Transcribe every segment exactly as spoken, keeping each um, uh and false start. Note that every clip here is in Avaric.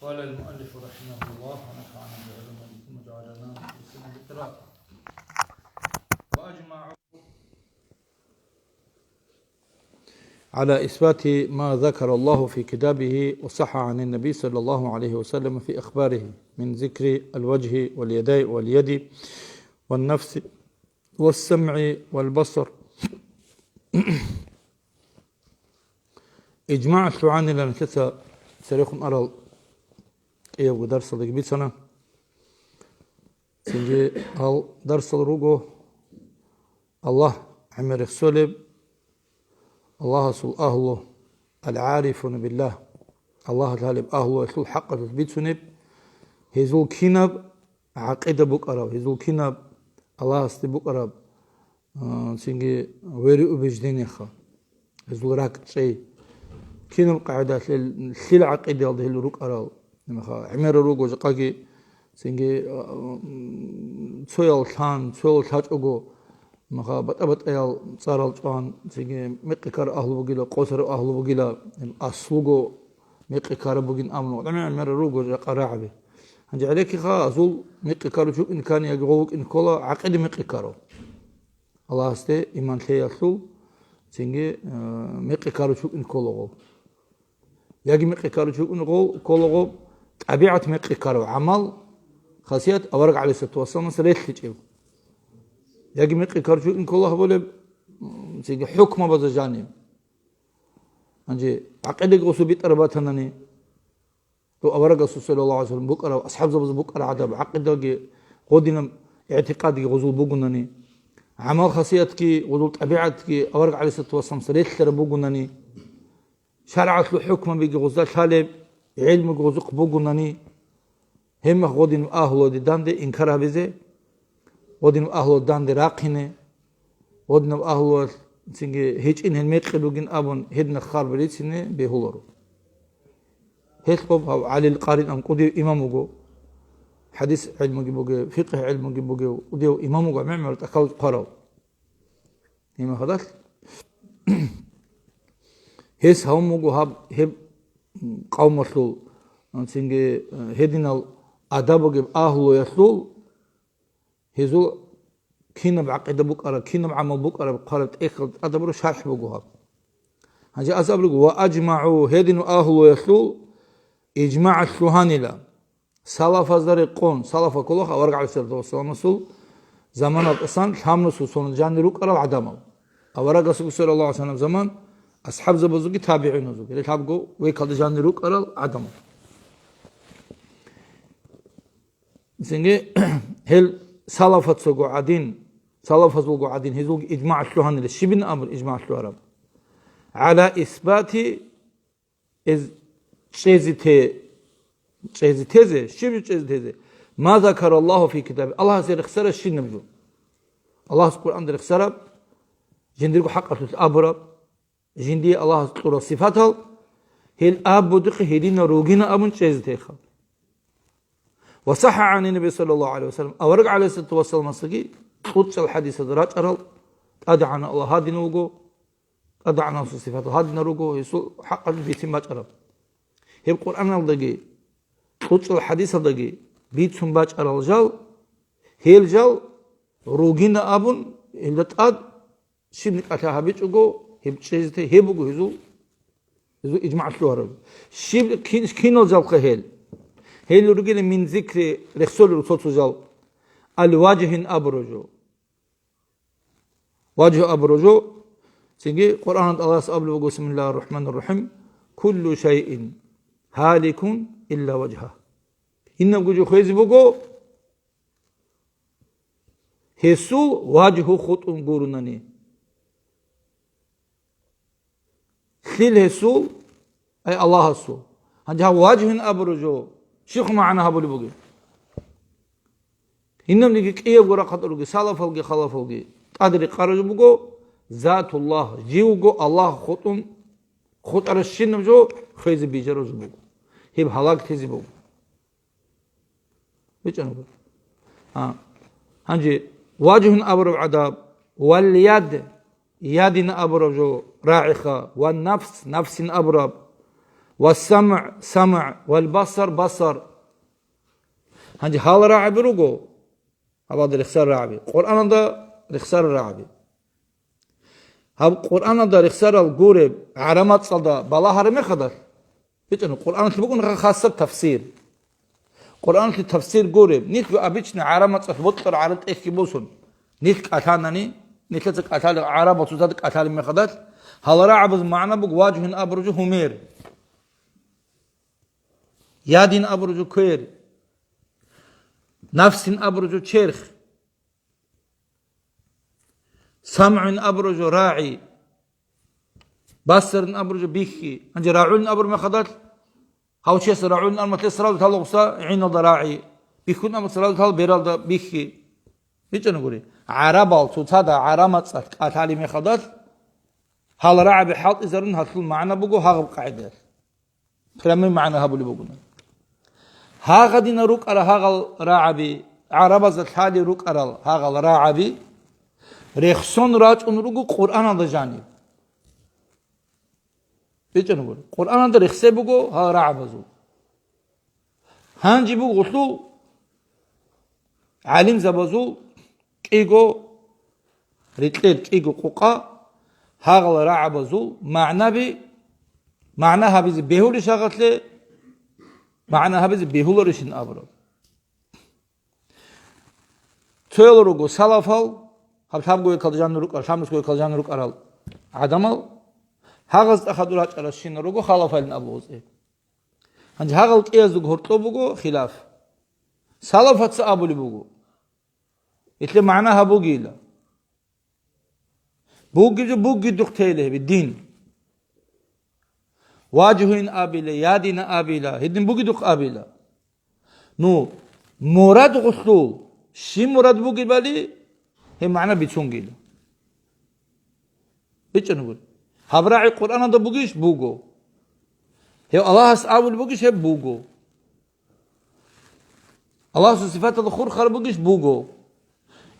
قال المؤلف رحمه الله ونفعنا بعلومه ثم جعلنا مسلمين بالقراءة. وأجمعوا على إثبات ما ذكر الله في كتابه وصح عن النبي صلى الله عليه وسلم في أخباره من ذكر الوجه واليدين واليد والنفس والسمع والبصر. ИжмагӀ лъугьанилан лъица церехун арал кӀиябго дарсалдаги бицана. Цинги гьал дарсал руго Аллагь гӀемер рехсолеб, Аллагьасул агьлу, ал-гӀарифуна биллагь, Аллагь лъалеб агьлуялъул хӀакъалъулъ бицунеб, гьезул кинаб гӀакъида букӀараб, гьезул кинаб Аллагьасде букӀараб, а, цинги вероубеждениеха, гьезул ракӀчӀей. Кинаб къагӀидалъ, лъил гӀакъидаялда гьел рукӀарал, гӀемерал руго жакъаги, цинги, а, м, цоял лъан, цоял лъачӀого, Маха батӀа-батӀаял цӀарал чӀван, цинги мекъи ккараб агьлу бугила, къосараб агьлу бугила, аслуго мекъи ккараб бугин абун, гӀемер руго жакъа рагӀаби. Гьанже гӀерекиха, азул мекъи ккарав чи вукӀин ккани яги гъов вукӀин ккола, гӀакъида мекъи ккарав. Аллагьасде иман лъеялъул, цинги, э, мекъи ккарав чи вукӀин ккола гъов. Яги мекъи ккарав чи вукӀун гъов, ккола гъов, тӀабигӀат мекъи ккарав, гӀамал, хасият авараг гӀалайгьиссалату вассаламас релълъичӀев. Яги мекъи ккарав чи вукӀун ккола гьабулеб, м, цинги хӀукмабазда жаниб. Гьанже гӀакъидаги гъосул битӀараб батанани, то аварагасул саллаллагьу гӀалайгьи вассалам букӀарав, асхӀабзабазул букӀараб гӀадаб, гӀакъидаги гъодинаб, игӀтикъадги гъозул бугунани, гӀамал-хасиятги, гъозул тӀабигӀатги авараг гӀалайгьиссалату вассаламас релълъараб бугунани, ШаргӀалъул хӀукмабиги гъозда лъалеб, гӀелмуги гъозухъ бугунани, гьебмехалъ гъодинаб агьлуялде данде инкар гьабизе, гъодинаб агьлуялда данде рахъине, гъодинаб агьлуялъ цинги гьечӀин гьел мекъи ругин абун гьединаб хабар бицине бегьуларо. Гьелъ гъоб гьав ГӀалил Къарин ан кӀудияв имам вуго, хӀадис гӀелмуги бугев, фикъгь гӀелмуги бугев кӀудияв имам вуго, гӀемер тӀахьал хъварав. Гьеб мехалъ гьес гьавун буго гьаб, гьеб къавмалъул, цинги, э, гьединал адаб бугеб агьлуялъул, гьезул кинаб гӀакъида букӀараб, кинаб гӀамал букӀараб, хъвараб тӀехьалда тӀадабураб шархӀ буго гьаб. Гьанже асаб руго: «Ва ажмагӀу», гьединав агьлуялъул ижмагӀ лъугьанила. Салафазда рекъон, салафа кколаха авараг гӀалайгьиссалату вассаламасул заманалдасан лъабнусул соналда жанир рукӀарал гӀадамал. Аварагасулги саллаллагьу гӀалайгьи вассалам заман, асхӀабзабазулги табигӀиназулги, гьелъабго векалда жанир рукӀарал гӀадамал. Цинги гьел салафацаго гӀадин, салафазулго гӀадин, гьезулги ижмагӀ лъугьанила, щибин абун ижмагӀ лъугьараб? ГӀала исбати Эз чӀезе те, чӀезе тезе, щиб жо чӀезе тезе? Ма закараллагьу фи китаби, Аллагьасе рехсараб щинаб жо. Аллагьас Къуръанда рехсараб, жиндирго хӀакъалъулъ абураб, жиндие Аллагьас кьурал сифатал, гьел абудухъе гьединал ругина абун чӀезе теха. Ва сахха гӀанин Наби саллаллагьу гӀалайгьи ва саллам, авараг гӀалайгьиссалату вассаламасдаги кьучӀал хӀадисалда рачӀарал, ТӀадегӀанав Аллагь гьадинав вуго, ТӀадегӀанасул сифат гьадинал руго, гьесул хӀакъалъулъ бицин бачӀараб. Гьеб Къуръаналдаги, кьучӀал хӀадисалдаги бицун бачӀарал жал, гьел жал ругина абун, гьелда тӀад щиб никъалъа гьабичӀого, гьеб чӀезе те, гьеб буго гьезул, гьезул ижмагӀ лъугьараб. Щиб, кин-, кинал жалха гьел? Гьел ругила мин зикри, рехсолел цо-цо жал, ал-важгьин абураб жо. Важгь абураб жо, цинги Къуръаналда Аллагьас абулеб буго: «Бисмиллагьир рахӀманир рахӀим. Куллу шайин гьаликун илла важгьагь». Кинабго жо хвезе буго, гьесул важгьу хутӀун гурунани. Лъил гьесул? Ай Аллагьасул. Гьанже гьав важгьин абураб жо, щиб магӀна гьабулеб бугеб? Гьинабниги кӀиябго рахъалда ругел салафалги халафалги тӀаде рекъараб жо буго, Затуллагь, живго Аллагь хутӀун, хутӀарабщинаб жо хвезе бижараб жо буго. Гьеб гьалаглъизе буго. БичӀчӀанго. А, гьанже важгьун абураб гӀадаб, вал яд, ядин абураб жо рагӀиха, ва нафс, нафсин абураб, Ва самгӀ, самгӀ, вал басар, басар. Гьанже гьал рагӀаби руго, гьабалда рехсар рагӀаби, Къуръаналда рехсар рагӀаби. Гьаб Къуръаналда рехсарал гуреб гӀараб мацӀалда балагьараб мехалдалъ, бичӀана, Къуръаналъе букӀун хасаб тафсир. Къуръаналъе тафсир гуреб, нилъго обычно гӀараб мацӀалъ бокьараб гӀараб тӀехьги босун. Нилъ кӀалъанани, нилъеца кӀалъалеб, гӀарабал цоцазда кӀалъалеб мехалдалъ, гьал рагӀабаз магӀна буго: важгьу ин абураб жо гьумер, яд ин абураб жо квер, нафс ин абураб жо черх, самгӀу ин абураб жо рагӀи, басар ин абураб жо бихьи. Гьанже рагӀул ин абураб мехалдалъ, гьав чияс рагӀул ин абураб мехалдалъ сразу лъала гъуса гӀиналда рагӀи, бихьун абураб мехалдалъ сразу лъала бералда бихьи. БичӀана гури, гӀарабал цоцазда гӀараб мацӀалъ кӀалъалеб мехалдалъ, гьал рагӀаби хӀалтӀизарун гьалъул магӀна буго гьагъаб къагӀидалъ. Прямой магӀна гьабулеб бугони. Гьагъадина рукӀарал гьагъал рагӀаби, гӀарабазда лъалел рукӀарал гьагъал рагӀаби, рехсон рачӀун руго Къуръаналда жаниб. БичӀана гури, Къуръаналда рехсей буго гьал рагӀабазул. Гьанже буго гъулъул гӀалимзабазул кӀиго рекьер, кӀиго къукъа гьагъал рагӀабазул магӀнаби, магӀна гьабизе бегьулищ гьагъалъе, магӀна гьабизе бегьуларищин абураб. Цоял руго салафал, гьаб лъабго векалда жанир рукӀарал, лъабнусго векалда жанир рукӀарал гӀадамал, гьагъаз тӀахадур рачӀарал щинал руго халафалин абугъузе. Гьанже гьагъал кӀиязул гьоркьоб буго хилаф. Салафаца абулеб буго, гьелъе магӀна гьабугейила. Бугеб жо бугедухъ тейила гьеб дин. Важгьуин абила, ядина абила, гьедин бугедухъ абила. Ну, мурад гъулъул, щиб мурад бугебали, гьеб магӀна бицунгила. БичӀана гури. Гьаб рагӀи Къуръаналда бугищ? Буго. Гьев Аллагьас абулеб бугищ? Гьеб буго. Аллагьасул сифаталда хурхараб бугищ? Буго.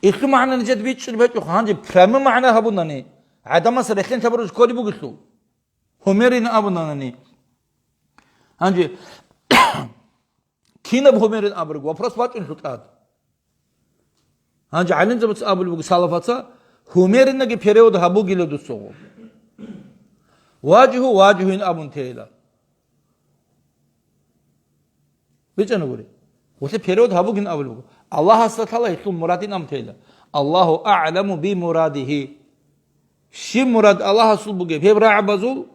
Илъу магӀна нижеда бичӀчӀулеб гьечӀо, гьанже прямой магӀна гьабунани, гӀадамас релълъин лъабураб кколеб бугелъул. Гьумерин абунани. Гьанже кинаб гьумерин абураб вопрос бачӀунелъул тӀад. Гьанже гӀалимзабаца абулеб буго салафаца, гьумеринаги перевод гьабугила дуцаго. Важгьу, важгьуин абун тейила. БичӀана гури. Гъулъе перевод гьабугин абулеб буго. Аллагьасда лъала гьелъул мурадин абун тейила. Аллагьу а'ламу би мурадигьи. Щиб мурад Аллагьасул бугеб, гьеб рагӀабазул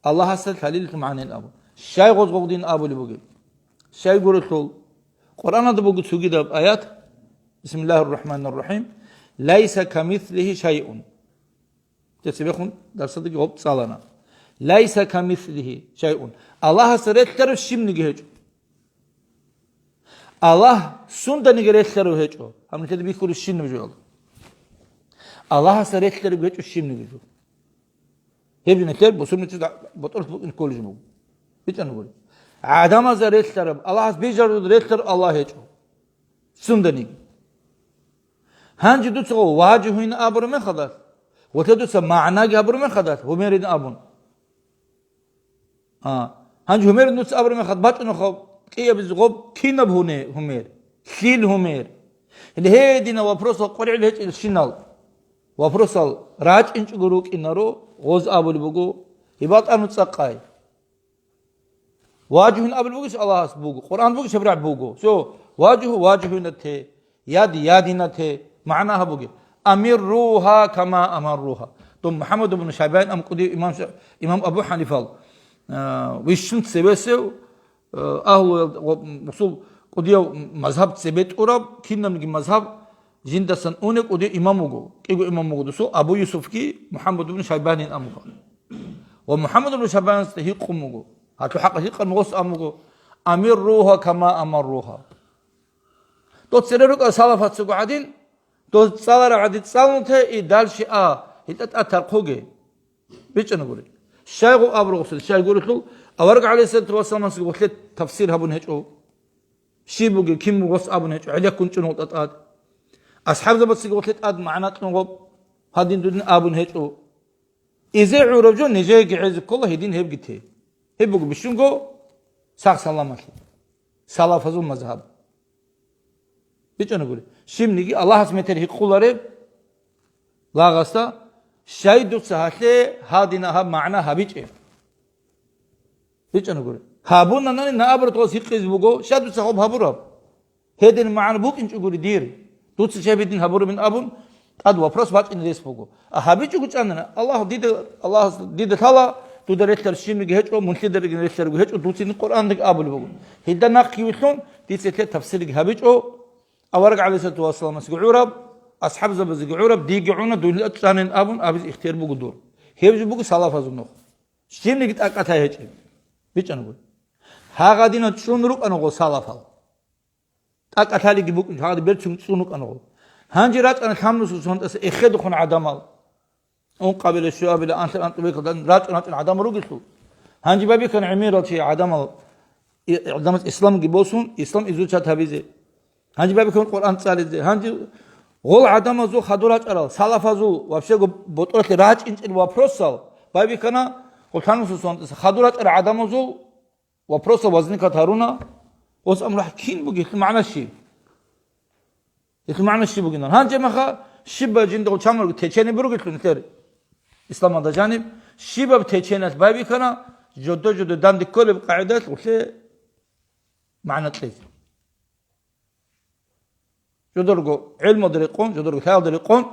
Аллагьасда лъалилъ магӀнин абун. Щай гъоз гъовдин абулеб бугеб? Щай гурелъул? Къуръаналда буго цогидаб аят, бисмиллагьир рахӀманир рахӀим, «Лайса камислигьи шайъун». Те цебехун дарсадаги гъоб цӀалана. «Лайса камислигьи шайъун». Аллагьасда релълъараб щибниги гьечӀо. Аллагь сунданиги релълъарав гьечӀо. Гьаб нилъеда бихьулеб щинаб жо Аллагь. Аллагьасда релълъараб гьечӀо щибниги жо. Гьеб жо нилъер бусурманчиясда ботӀролъ букӀин кколеб жо буго. БичӀана гури. ГӀадамазда релълъараб, Аллагьас бижарулда релълъарав Аллагь гьечӀо. Сунданиги. Гьанже дуца гъо важгьуин абураб мехалдалъ, ва гьелъ дуца магӀнаги гьабураб мехалдалъ, гьумерин абун. А, гьанже гьумер нуц абураб мехалъ бачӀунахъав кӀиабизе гъоб кинаб гьуне-, гьумер? Лъил гьумер? Гьединал вопросал къваригӀел гьечӀел щинал вопросал рачӀинчӀого рукӀинаро, гъоз абулеб буго, гьеб батӀа нуцӀа къай. Важгьун абулеб бугищ Аллагьас? Буго. Къуръан бугищ гьеб рагӀ? Буго. Всё, важгьу, важгьуна те. Яд, ядина те, магӀна гьабуге. Амирругьа кама амарругьа. Дов МухӀаммад ибн Шайбан ам кӀудияв имам Ша-, имам Абу Ханифал, а, вищун цевесев, а, агьлуял ва мусул кӀудияв мазгьаб цебе тӀураб, кинабниги мазгьаб жиндасан унев кӀудияв имам вуго, кӀиго имам вуго досул, Абу Юсуфги МухӀаммад ибн Шайбанин ам вуго. Ва МухӀаммад ибн Шайбаница гьикъун вуго. Гьалъул хӀакъалъ гьикъан гъос ам вуго, амирругьа кама амарругьа. Дов цере рукӀа салафацаго гӀадин, дов цӀаларав гӀадин цӀалун те и дальше а, гьитӀа тӀад тархъуге. БичӀчӀана гури. Щай гъов абургъусел, щай гурелъул, авараг гӀалайгьиссалату вассаламас гъолъе тафсир гьабун гьечӀо. Щиб бугеб, кин бугос абун гьечӀо, гӀеляккун чӀун гъотӀа тӀад. АсхӀабзабацаги гъолъе тӀад магӀна кьун гъоб, гьадин дудин абун гьечӀо. Изе гӀураб жо нижееги гӀезе ккола гьедин гьебги те. Гьеб буго бищунго сах-саламалъи, салафазул мазгьаб. БичӀана гури. Щибниги Аллагьас метер гьикъулареб лагъасда, щай дуца гьалъе гьадина гьаб магӀна гьабичӀеб? БичӀана гури. Гьабунанани наоборот гъос гьикъизе буго, щай дуца гьаб гьабураб? Гьедин магӀна букӀинчӀо гури дир. Дуца щай гьедин гьабурабин абун, тӀад вопрос бачӀине рес буго. А гьабичӀого чӀанана, Аллагь дида, Аллагьас дида лъала, дуда релълъараб щибниги гьечӀо, мун лъидариги релълъарабги гьечӀо, дуцин Къуръандаги абулеб буго. Гьелда нахъги вилълъун, дица лъе тафсирги гьабичӀо, авараг гӀалайгьиссалату вассаламасги гӀураб, асхӀабзабазеги гӀураб, диги гӀуна, дунида чӀанин абун абизе ихтияр буго дур. Гьеб жо буго салафазул нух. Щибниги тӀакӀалъай гьечӀеб. БичӀана гури. Гьагъадина чӀун рукӀана гъо салафал. ТӀакӀалъалиги букӀин, гьагъади берцин цӀун рукӀана гъо. Гьанже рачӀана лъабнусул сонтӀаса эхедухъун гӀадамал. Ункъабила, щуабила, анлъаб-анцӀабилалда рачӀун-рачӀун гӀадамал ругелъул. Гьанже байбихьана гӀемерал чи гӀадамал, и-, гӀадамаз исламги босун, ислам изучать гьабизе. Гьанже байбихьана Къуръан цӀализе. Гьанже гъол гӀадамазул хадур рачӀарал, салафазул вообще-го ботӀролъи рачӀинчӀел вопросал байбихьана гъол лъабнусул сонтӀаса хадур рачӀарал гӀадамазул вопросал возникать гьаруна, ос амру кин бугелъул магӀна щиб? Гьелъул магӀна щиб бугинан? Гьанже маха щибаб жиндагъул чамалго течение буругелъул нилъер исламалда жаниб, щибаб течениялъ байбихьана, жодо-жодо данде кколеб къагӀидалъ гъулъе магӀна кьезе. Жодорго гӀелмалда рекъон, жодорго лъаялда рекъон,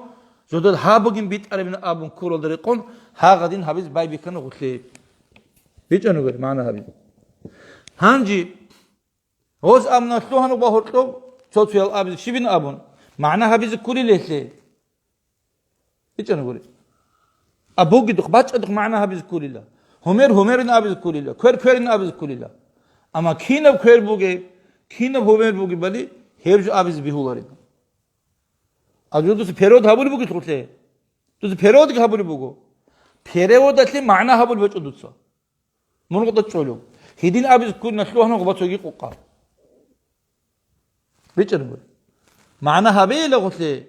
жодор гьаб бугин битӀарабин абун ккуралда рекъон, гьагъадин гьабизе байбихьана гъулъе. БичӀана гури, магӀна гьабизе. Гьанже гъоз амна лъугьана ва гьоркьоб цо-цоял абизе щибин абун, магӀна гьабизе ккурилелъе. БичӀана гури. А бугидухъ, бачӀадухъ магӀна гьабизе ккурила. Гьумер гьумерин абизе ккурила, квер кверин абизе ккурила. Амма кинаб квер бугеб, кинаб гьумер бугебали, гьеб жо абизе бигьуларила. А жо дуца перевод гьабулеб бугелъулъе? Дуца переводги гьабулеб буго. Переводалъе магӀна гьабулеб гьечӀо дуца. Мун гъода чӀолев. Гьедин абизе ккурина лъугьана гъоба цоги къукъа. БичӀана гури. МагӀна гьабейила гъулъе.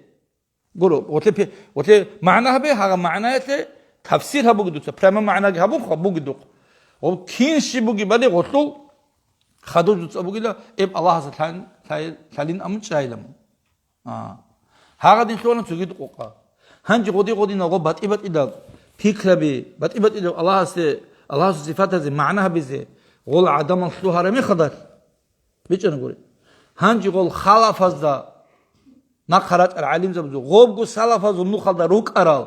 Гуро, гъулъе пе-, гъулъе магӀна гьабе, гьагъа магӀнаялъе тафсир гьабуги дуца. Прямо магӀнаги гьабунха буги духъ. Гъоб кин щиб бугебали гъулъул хадур дуца бугила, эб Аллагьас лъан-, лъай-, лъалин амун чӀайила мун. А. Гьагъадин лъугьана цогид къокъа. Гьанже гъоди-гъодинал гъо батӀи-батӀидал пикраби, батӀи-батӀидал Аллагьасе, Аллагьасул сифатазе магӀна гьабизе, гъол гӀадамал лъугьараб мехалдалъ, бичӀана гури. Гьанже гъол халафазда, нахъа рачӀарал гӀалимзабазул, гъобго салафазул нухалда рукӀарал,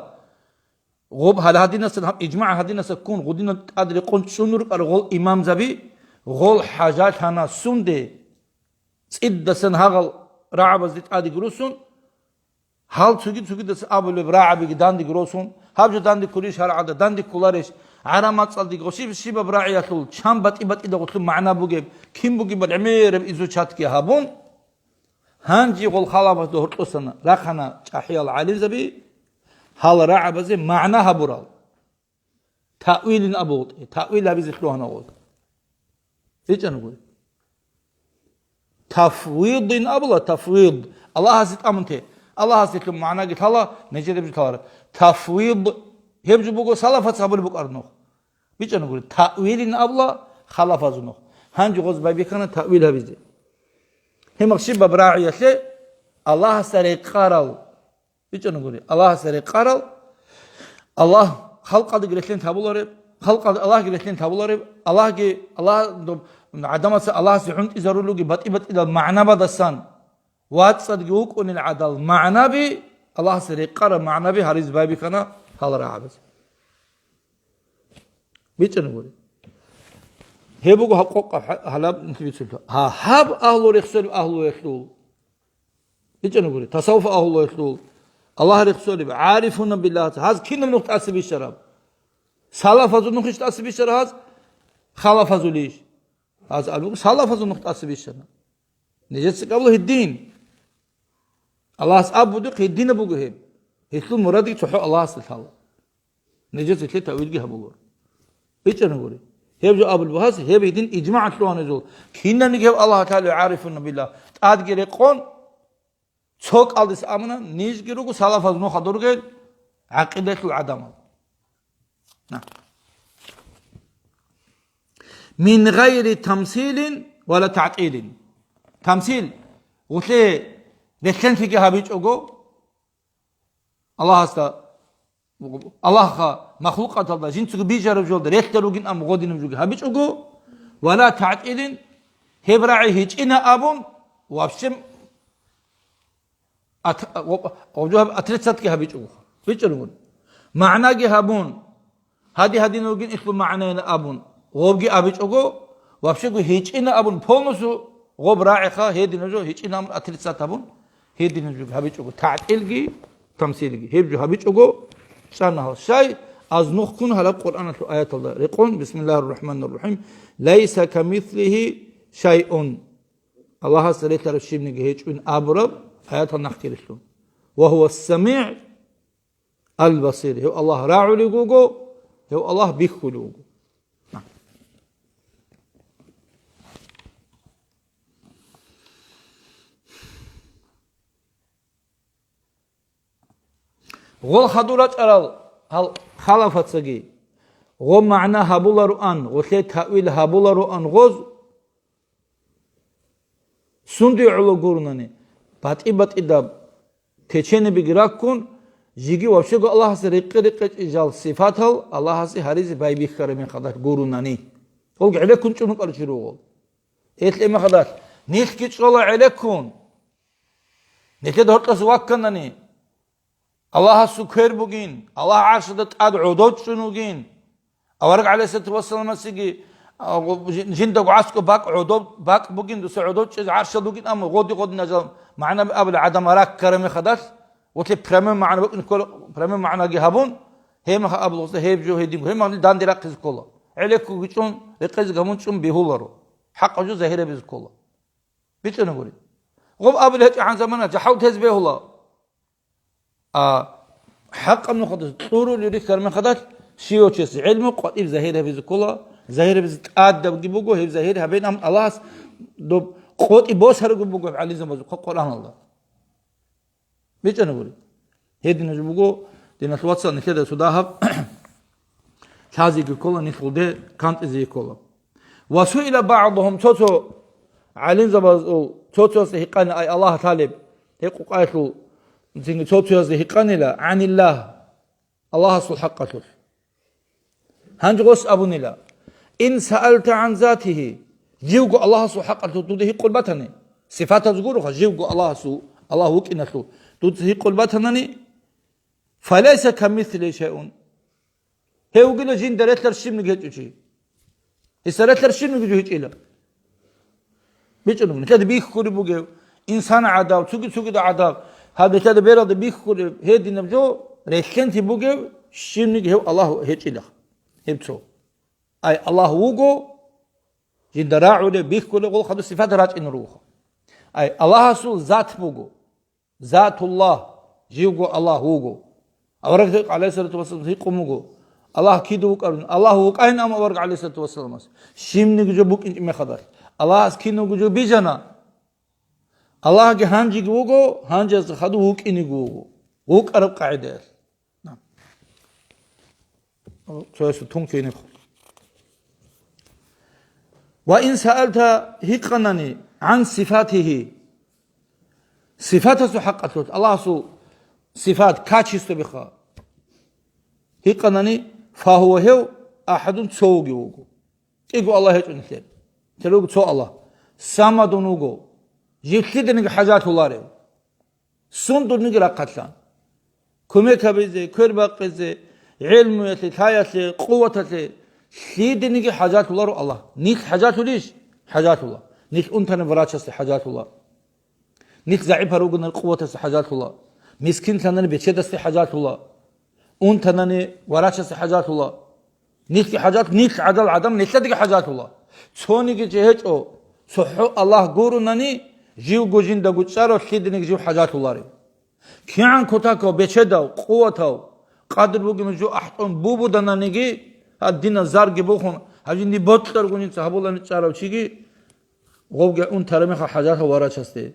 гъоб гьал гьадинасан, гьаб ижмагӀ гьадинаса ккун, гъудинаб тӀад рекъон чӀун рукӀарал гъол имамзаби, гъол хӀажалъана сунде, цӀидасан гьагъал рагӀабазде тӀадеги русун, гьал цоги-цогидас абулеб рагӀабиги дандеги росун, гьаб жо данде ккурищ гьаргӀада, данде кколарищ, гӀараб мацӀалдеги гъо щиб-щибаб рагӀиялъул чан батӀи-батӀида гъулъул магӀна бугеб, кин бугебали гӀемераб изучатги гьабун, гьанже гъол халафазда гьоркьосан рахъана чӀахӀиял гӀалимзаби, гьал рагӀабазе магӀна гьабурал. Таъвилин абугъ, таъвил гьабизе лъугьана гъоз. РичӀана гури. Тафвидин абула, тафвид. Аллагьасе тӀамунте. Аллагьасе лъун магӀнаги лъала, нижер гьеб жо лъалара. Тафвид гьеб жо буго салафаца гьабулеб букӀараб нух. БичӀана гури. Таъвилин абула, халафазул нух. Гьанже гъоз байбихьана таъвил гьабизе. Гьимахъ щибаб рагӀиялъе Аллагьасда рекъарал БичӀана гури, Аллагьасе рекъарал, Аллагь халкъалдаги релълъен табулареб, халкъалда Аллагьги релълъен табулареб, Аллагьги, Аллагь, доб-, гӀадамаца Аллагьасе гӀунтӀизарулуги батӀи-батӀидал магӀнабадасан вацӀцӀадги вукӀунел гӀадал магӀнаби, Аллагьасе рекъараб магӀнаби гьаризе байбихьана гьал рагӀабаз. БичӀана гури. Гьеб буго гьаб къокъаб хӀа-, гьалаб нилъ бицунлъа. Гьа, гьаб агьлу рехсолеб агьлуялъул. БичӀана гури, тасаввуф агьлуялъул, Аллагь рехсолеб, гӀарифуна биллагь, гьаз кинаб нух тӀаса бищараб? Салафазул нухищ тӀаса бищараб гьаз? Халафазулищ? Гьаз абуго, салафазул нух тӀаса бищана. Нижеца кӀабула гьедин. Аллагьас абудухъ гьединаб буго гьеб. Гьелъул мурадги цохӀо Аллагьасда лъала. Нижеца лъе тавилги гьабулар. БичӀана гури. Гьеб жо абулеб гьас, гьеб гьедин ижмагӀ лъугьана жол. Кинаниги гьеб Аллагь ТагӀала гӀарифуна билла. ТӀадги рекъон, цо кӀалдис амуна, нижги руго салафаз нуха дургел гӀакъидаялъул гӀадамал. На. Мин гъайри тамсилин ва ла таътилин. Тамсил, гъулъе релълъенлъиги гьабичӀого, Аллагьасда, Аллагьха махлукъаталда жинцаго бижараб жоялда релълъарав вугин, амма гъодинаб жоги гьабичӀого, ва ла таътилин, гьеб рагӀи гьечӀина абун, вообще ат-, гъоб-, гъоб жо гьаб-, отрицатги гьабичӀого. БичӀчӀарабгун. МагӀнаги гьабун, гьади-гьадин вугин ислъун магӀнайилан абун, гъобги абичӀого, вообще-го гьечӀина абун, полностью гъоб рагӀиха, гьединаб жо гьечӀина абун, отрицат абун, гьединаб жо гьабичӀого, таътилги, тамсилги, гьеб жо гьабичӀого, чӀана гьал. Щай? Азнухъ ккун гьараб Къуръаналъул аяталда рекъон, бисмиллагьир рахӀманир рахӀим, «Лайса камислигьи шайъун». Аллагьас релълъараб щибниги гьечӀин абураб аятал нахъги рилълъун. «Ва гьува ас-самигӀ ал-басир». Гьев Аллагь рагӀулев вуго, гьев Аллагь бихьулев вуго. Гъол хадур рачӀарал гьал халафацаги гъо магӀна гьабулароан, гъолъе таъвил гьабулароан гъоз, сунде гӀоло гурунани, батӀи-батӀидаб теченибиги раккун, жеги вообще-го Аллагьасе рекъе-рекъечӀей жал сифатал Аллагьасе гьаризе байбихьараб мехалда гурунани. Гъолги гӀелеккун чӀун вукӀарав чи руго. Гьелъ мехалда нилъги чӀола гӀелеккун. Нилъеда гьоркьоса вакканани, Аллагьасул квер бугин, Аллагь гӀаршалда тӀад гӀодов чӀун вугин. Авараг гӀалайгьиссалату вассаламасеги, а, жин-, жиндаго аскӀоб бакӀ гӀодов, бакӀ бугин, дуса гӀодов чӀезе гӀаршал бугин, амма гъоди-гъодин ажал магӀна абула гӀадамал раккараб мехалдалъ, гъолъе прямой магӀна букӀин ккола, прямой магӀнаги гьабун, гьеб мехалъ абулгъуса гьеб жо гьединго, гьеб мехалъ данде рахъизе ккола. ГӀелеккуги чӀун, рекъезе гьабун чӀун бегьуларо. ХӀакъаб жо загьирабизе ккола. БичӀчӀана гури. Гъоб абулеб гьечӀебгӀан замана жахӀал тез бегьула. А хӀакъаб нухалда кьурулел рихьараб мехалдалъ, щивав чияс гӀелму къватӀиб загьир гьабизе ккола, загьир гьабизе тӀадабги буго, гьеб загьир гьабейин, амма Аллагьас доб къотӀи босарабги буго гьеб гӀалимзабазухъа Къуръаналда. БичӀчӀана гури. Гьединаб жо буго, диналъул вацал, нилъеда цо дагьаб лъазеги ккола, нилъ гъуде кантӀизеги ккола. Ва суила багӀдухум, цо-цо гӀалимзабазул цо-цоясда гьикъана, ай Аллагь лъалеб, гьеб къукъаялъул цинги цо-цоясда гьикъанила, гӀаниллагь, Аллагьасул хӀакъалъулъ. Гьанже гъос абунила, ин саалта гӀан затигьи, живго Аллагьасул хӀакъалъулъ дуда гьикъун батани, сифатаз гуроха, живго Аллагьасул, Аллагь вукӀиналъул дуда гьикъун батанани, фалайса камислигьи шайъун. Гьев вугила жинда релълъараб щибниги гьечӀев чи. Гьесда релълъараб щибниги жо гьечӀила. БичӀчӀана, нилъеда бихьулеб бугеб, инсан гӀадав, цоги-цогидал гӀадав, гьаб нилъеда бералда бихьулеб, гьединаб жо релълъенлъи бугеб, щибниги гьев Аллагь гьечӀила. Гьеб цо. Ай Аллагь вуго, жинда рагӀулеб, бихьулеб, гъол хадуб сифат рачӀине руго. Ай Аллагьасул зат буго. Затуллагь, живго Аллагь вуго. Авараг гьикъ-, гӀалайгьиссалату вассалам, гьикъун буго, Аллагь кида вукӀараб? Аллагь вукӀайин, амма авараг гӀалайгьиссалату вассаламас щибниги жо букӀинчӀеб мехалдалъ, Аллагьас кинабго жо бижана. Аллагьги гьанжеги вуго, гьанжеялъ хадув вукӀинеги вуго. ВукӀараб къагӀидаялъ. Цоясда тун ккейин. Ва ин саалта, гьикъанани, гӀан сифатигьи, сифатасул хӀакъалъулъ, Аллагьасул сифат, качествобиха гьикъанани, фагьува, гьев ахӀадун, цо вугев вуго. КӀиго Аллагь гьечӀо нилъер. Нилъер вуго цо Аллагь. Самадун вуго, жив лъиданиги хӀажалъуларев. Сундулниги рахъалъан. Кумек гьабизе, квер бакъизе, гӀелмуялъе, лъаялъе, къуваталъе, лъиданиги хӀажалъуларо Аллагь. Нилъ хӀажалъулищ? ХӀажалъула. Нилъ унтани врачасде хӀажалъула. Нилъ загӀипал ругонани къуватасде хӀажалъула. Мискинлъанани бечедасде хӀажалъула. Унтанани врачасде хӀажалъула. Нилъги хӀажат, нилъ гӀадал гӀадам нилъедаги хӀажалъула. Цониги чи гьечӀо, цохӀо Аллагь гурунани, живго жиндаго чӀарав лъиданиги жив хӀажалъуларев. КигӀан кутакав, бечедав, къуватав, къадр бугеб жо ахӀтӀун бубудананиги, гьадинаб зарги бухун, гьаб жинди бокьаргунин ца гьабулани чӀарав чиги, гъобги унтараб мехалъ хӀажалъула врачасде,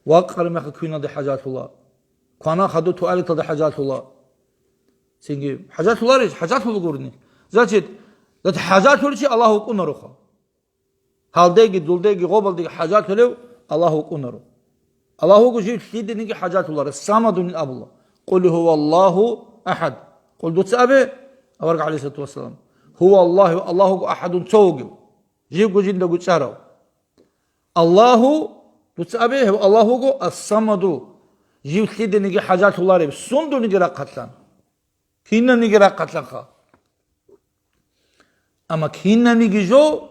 вакъараб мехалъ квиналде хӀажалъула, квана хадуб туалеталда хӀажалъула. Цинги хӀажалъуларищ? ХӀажалъула гурони. Значит, дат хӀажалъулев чи Аллагь вукӀунароха. Гьалдеги, дулдеги, гъобалдеги хӀажалъулев Аллагь вукӀунаро. Аллагь вуго жив лъидениги хӀажалъуларев, Самадунил абула. Къул гьуваллагьу ахӀад. Къул, дуца абе, авараг гӀалайгьиссалату вассалам, гьуваллагьу, Аллагь вуго ахӀадун, цо вугев, живго жиндаго чӀарав. Аллагьу, дуца абе, гьев Аллагь вуго Ас-Самаду, жив лъидениги хӀажалъуларев, сундуниги рахъалъан. Кинабниги рахъалъанха. Амма кинабниги жо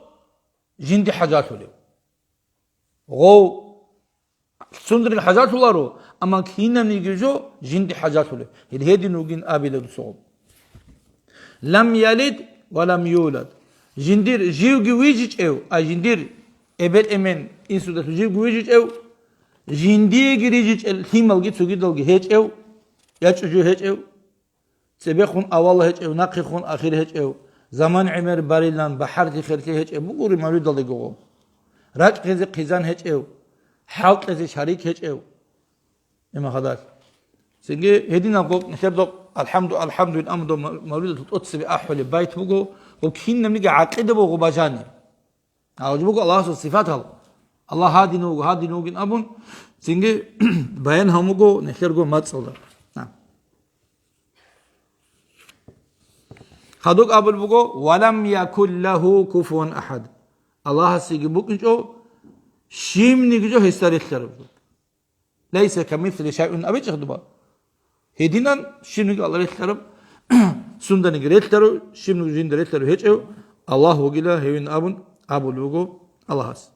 жинди хӀажалъулев. Гъов, сундулил хӀажалъуларо, амма кинабниги жо жинди хӀажалъулев. Гьел гьедин вугин абила дуца гъоб. Лам ялид ва лам юлад. Жиндир живги вижичӀев, а жиндир эбел-эмен инсудалъун живги вижичӀев, жиндиеги рижичӀел лъималги цогидалги гьечӀев, я чӀужу гьечӀев, цебехун авал гьечӀев, нахъехун ахир гьечӀев, заман гӀемер барилан, бахӀарли херлъи гьечӀев бугури мавлидалдаго гъо. РакӀ гьезе хъизан гьечӀев, хӀалкьезе шарик гьечӀев. Имахадал. Цинги гьединаб гъоб, нилъер доб, алхӀамду, алхӀамду ин амудо ма-, мавлидалъул тӀоцебе ахӀулеб байт буго, гъоб кинабниги гӀакъида буго бажани. Гьалжи буго Аллагьасул сифатал. Аллагь гьадин вуго, гьадин вугин абун, цинги баян гьамуго нилъерго мацӀалда. На. Хадуб абулеб буго, «Ва лам якул лагьу куфуван ахӀад». Аллагьасеги букӀинчӀо, щибниги жо гьесда релълъараб жо. «Лайса камисли шайун» абичӀ хадуба. Гьединан щибниги Аллагь релълъараб, сунданиги релълъарав, щибниги жинда релълъарав гьечӀев Аллагь вугила гьевин абун абулеб буго Аллагьас.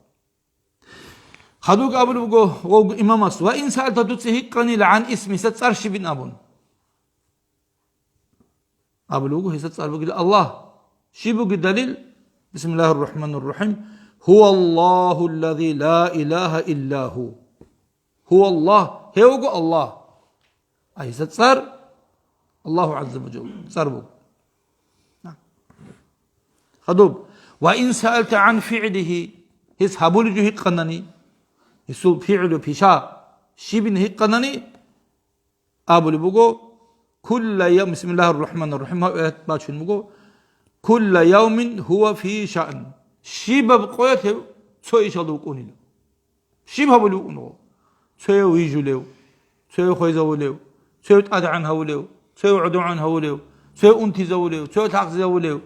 Хадуб абулеб буго гъовго имамас, «Ва ин саалта», дуца гьикъанила, «гӀан исми», гьесда цӀар щибин абун. Абулеб буго, гьесда цӀар бугила Аллагь. Щиб бугеб далил? Бисмиллагьир рахӀманир рахӀим. «Гьуваллагьу ллази ла илагьа илла гьу». Гьуваллагь, гьев вуго Аллагь. А гьесда цӀар Аллагьу гӀазза ва жалла цӀар буго. Хадуб. «Ва ин саалта гӀан фигӀлигьи», гьес гьабулеб жо гьикъанани, гьесул фигӀлу, пиша щибин гьикъанани, абулеб буго, «Кулла явм», бисмиллагьир рахӀманир рахӀим, гьав аят бачун буго, «Кулла явмин гьува фи шаън». Щибаб къоялъ гьев цо ишалда вукӀунила. Щиб гьабулев вукӀун гъо? Цояв вижулев, цояв хвезавулев, цояв тӀадегӀан гьавулев, цояв гӀодовгӀан гьавулев, цояв унтизавулев, цояв лъагӀзавулев,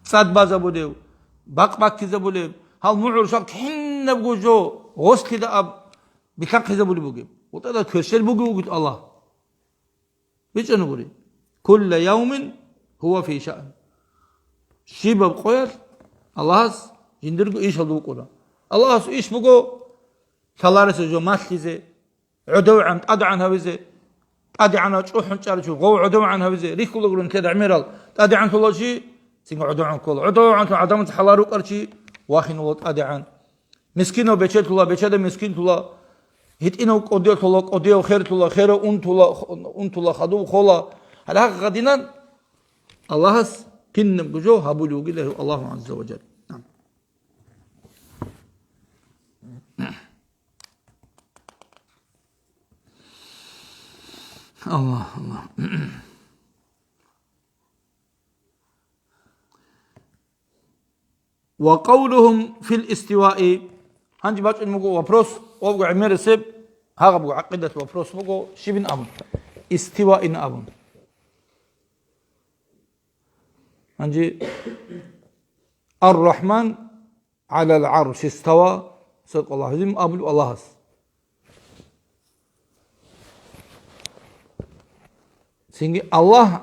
цӀад базабулев, бакъ баккизабулев, гьал мугӀрушал кинабго жо гъослъида аб билъанхъизабулеб бугеб. ГъутӀада кверщел бугев вугел Аллагь. БичӀчӀана гури. «Кулла явмин гьува фи шаън». Щибаб къоялъ Аллагьас жиндирго ишалда вукӀуна. Аллагьасул иш буго лъалареса жо малъизе, гӀодовгӀан, тӀадегӀан гьавизе, тӀадегӀанав чӀухӀун чӀарачӀун, гъов гӀодовгӀан гьавизе, рихьулагурун нилъер гӀемерал, тӀадегӀанлъула чи, цинги гӀодовгӀан ккола. ГӀодовгӀанлъун гӀадамаца хӀалар рукӀарчи, вахинула тӀадегӀан. Мискинав бечелъула, бечеда мискинлъула, гьитӀинав кӀодиялъула, кӀодияв херлъула, херав унтула, унтула, хадув хола. Гьале гьагъадинан Аллагьас кинабго жо гьабулев вугила гьев Аллагьу гӀазза ва жалла. Аллагь, Аллагь. «Ва къавлугьум фил истиваи». Гьанже бачӀун буго вопрос, къобго гӀемерисеб, гьагъабго гӀакъидалъ вопрос буго, щибин абун? Истиваин абун. Гьанже Ар-Рахман гӀалал гӀарш истава, садкъаллагьу гӀазим, абулеб Аллагьас. Цинги Аллагь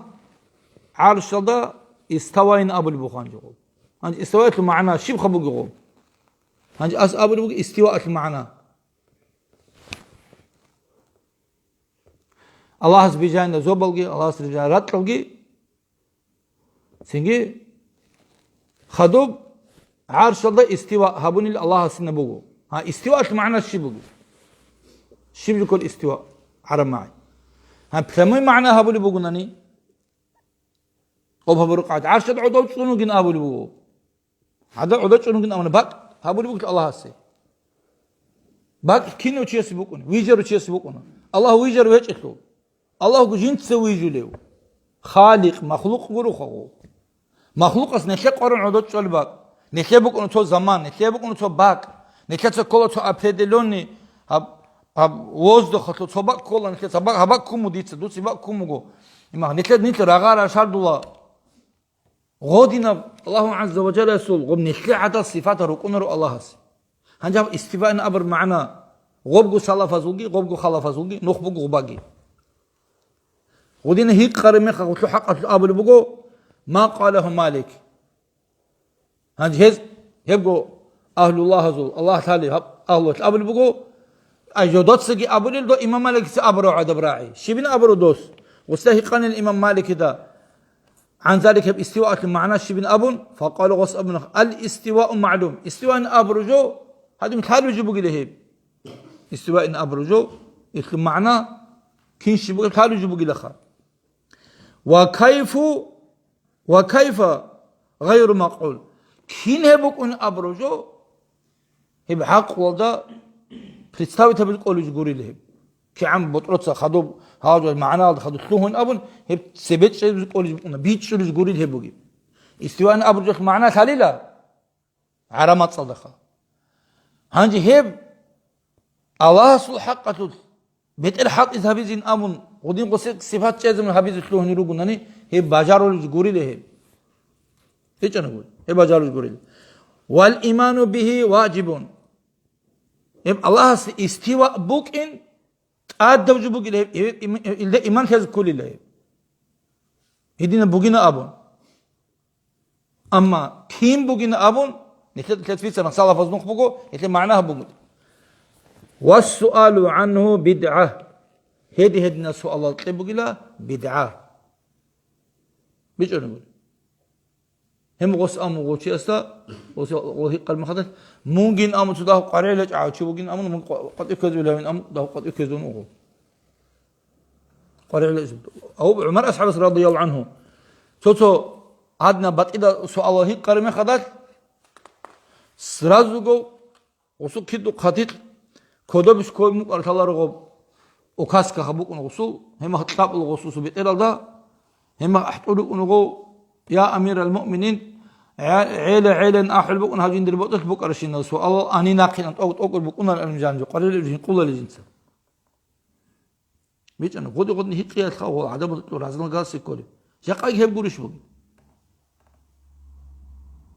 гӀаршалда иставайин абулеб буго гьанже гъоб. Гьанже иставаялъул магӀна щибха бугеб гъоб? Гьанже ас абулеб буго истиваалъул магӀна. Аллагьас бижаина зобалги, Аллагьас бижаина ракьалги, цинги хадуб гӀаршалда истива гьабунил Аллагьасина буго. Гьа, истиваалъул магӀна щиб буго? Щиб жо ккола истива гӀараб магӀна? Гьа, прямой магӀна гьабулеб бугонани, къоб гьабурухъ гӀаршалда гӀодов чӀун вугин абулеб буго. ГӀада гӀодов чӀун вугин абуна, бакӀ гьабулеб буго Аллагьасе. БакӀ кинав чиясе букӀуна, вижарав чиясе букӀуна. Аллагь вижарав гьечӀелъул. Аллагьго жинца вижулев. Халикъ, махлукъ гуро хъагъу. Махлукъас нилъе къваран гӀодов чӀвалеб бакӀ. Нилъер букӀуна цо заман, нилъер букӀуна цо бакӀ, нилъеца ккола цо определённый гьаб, гьаб воздухалъул цо бакӀ ккола, нилъеца бакӀ, гьаб бакӀ ккун буго дица, дуца бакӀ ккун буго. Имагь, нилъер, нилъ рагъа рашардула. Гъодинаб Аллагьу гӀазза ва жалласул гъоб нилъер гӀадал сифатал рукӀунаро Аллагьасе. Гьанже гьаб истиваин абур магӀна, гъобго салафазулги, гъобго халафазулги, нух буго гъубаги. Гъодина гьикъараб мехалъ гъулъу хӀакъалъулъ абулеб буго, ма къалагьу Малик. Гьанже гьез, гьебго агьлуллагьазул, Аллагь лъалеб гьаб агьлуялъ абулеб буго, ай, жодоцаги абулел дов имам Маликица абурав гӀадаб рагӀи. Щибин абурав дос? Гъусда гьикъанил имам Маликида, гӀан залик гьеб истиваалъул магӀна щибин абун, факъала гъос абуна, ал-истивау маълум. Истиваин абурав жо, гьадин лъалеб жо бугила гьеб. Истиваин абурав жо, илъул магӀна кин щиб бугеб лъалеб жо бугилаха. Ва кайфу, ва кайфа гъайру макъул. Кин гьеб букӀун абураб жо, гьеб гӀакълалда представить гьабизе кӀолеб жо гурила гьеб. КигӀан ботӀроца хадуб, гьав жо магӀналда хадуб лъугьун абун, гьеб цебе чӀезе кӀолеб жо букӀуна, бичӀчӀулеб жо гурила гьеб бугеб. Истиваан абураб жоялъ магӀна лъалила? ГӀараб мацӀалдаха. Гьанже гьеб Аллагьасул хӀакъалъулъ бетӀер хӀалтӀизе гьабизин абун, гъудин гъосие сипат чӀезабун гьабизе лъугьунел ругонани, гьеб бажарулеб гурила гьеб. ГьечӀана гури, гьеб бажарулеб гурила. Вал иману бигьи важибун. Гьеб Аллагьасде истива букӀин тӀадаб жо бугила гьеб, гьеб им-, гьеб илда иман лъезе кколила гьеб. Гьединаб бугина абун. Амма кин бугин абун, нилъеда лъецӀ бицана, салафаз нух буго, гьелъе магӀна гьаб буго. Вассуалу гӀанху бидгӀа. Гьеди-гьединал суалал кье бугила бидгӀа. БичӀчӀунеб буго. Гьеб гъос аму гъочиясда, гъос гъо гьикъал махадат, мунгин аму цо дагь къваригӀел гьечӀев чи вугин аму, мун къва-, къватӀив ккезе вилавин аму, дагь къватӀив ккезун уго. КъваригӀел гьечӀев. Абу ГӀумар асхӀабас радияллагьу гӀанху. Цо-цо гьадна батӀида суалал гьикъараб мехадал, сразуго гъусул киду хъатикь кодобищ ккой мукӀар лъаларого, указка гьаб букӀун гъусул, гьемах кьабул гъусусул бетӀералда, гьемах ахӀтӀул рукӀуного, я амирал муъминин, гӀе-, гӀела гӀелен ахӀул букӀун гьав жиндир ботӀалъ букӀаращинал суалал, гьанин нахъинан тӀокӀ-тӀокӀур букӀунарилан жанжу, къварилеб жинкъулали жинца. БичӀчӀана, гъуди-гъудни гьикъиялъа гъол гӀадамазда кьур разилан галси кколеб. Жакъаги гьеб гурищ бугеб?